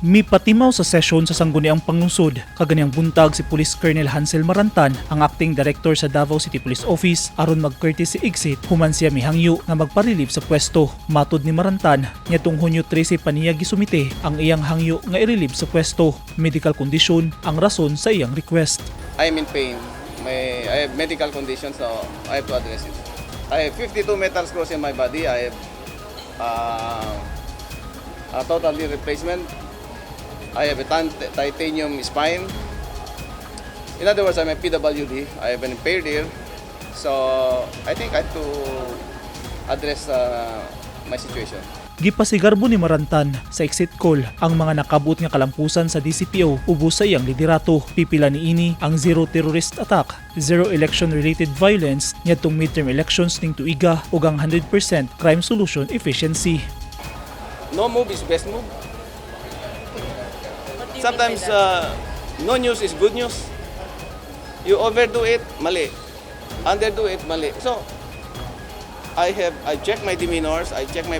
Mipatimaw sa sesyon sa Sangguniang Panglungsod kaganihang buntag si Police Colonel Hansel Marantan, ang acting director sa Davao City Police Office, aron mag-courtesy exit human siya mihangyo nga magpa-relieve sa pwesto. Matod ni Marantan, niadtong Hunyo 13 pa niya gisumite ang iyang hangyo nga i-relieve sa pwesto. Medical condition ang rason sa iyang request. I'm in pain. I have medical conditions, so I have to address it. I have 52 metal screws in my body. I have a total knee replacement. I have a titanium spine. In other words, I'm a PWD. I have an impaired ear. So I think I have to address my situation. Gipasigarbo ni Marantan sa exit call ang mga nakabot nga kalampusan sa DCPO ubos sa iyang liderato. Pipila niini ang zero terrorist attack, zero election-related violence niadtong midterm elections ning tuiga ug ang 100% crime solution efficiency. No move is best move. Sometimes no news is good news. You overdo it, mali. Underdo it, mali. So, I check my demeanors, I check my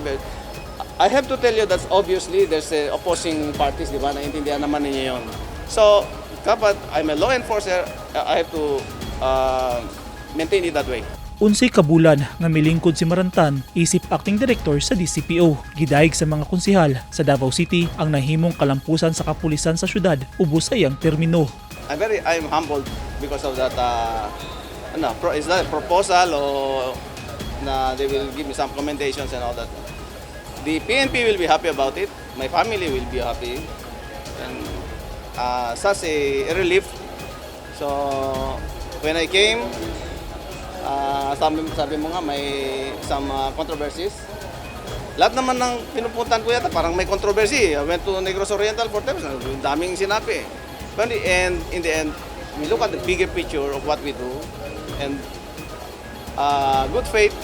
I have to tell you that obviously there's a opposing parties, di ba? Naintindihan naman ninyo yun. So, dapat I'm a law enforcer, I have to maintain it that way. 11 ka bulan nga milingkod si Marantan isip acting director sa DCPO. Gidayeg sa mga konsehal sa Davao City ang nahimong kalampusan sa kapulisan sa syudad ubos sa iyang termino. I'm humbled because of that, ano, is that a proposal o na they will give me some commendations and all that. The PNP will be happy about it. My family will be happy. And such a relief. So, when I came, sabi mo nga may some controversies. Lahat naman ng pinupuntahan ko yata parang may controversy. I went to Negros Oriental for times, ang daming sinabi. But in the end, we look at the bigger picture of what we do and good faith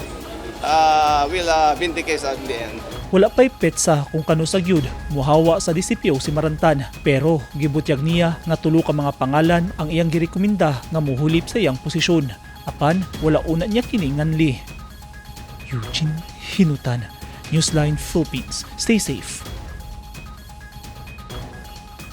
will vindicate us in the end. Wala pa'y petsa kung kanusa gyud muhawa sa DCPO si Marantan, pero gibutyag niya nga tulo ka mga pangalan ang iyang girekomenda nga muhulip sa iyang posisyon. Apan wala una niya kini nganli. Eugene Hinutan, Newsline Philippines. Stay safe.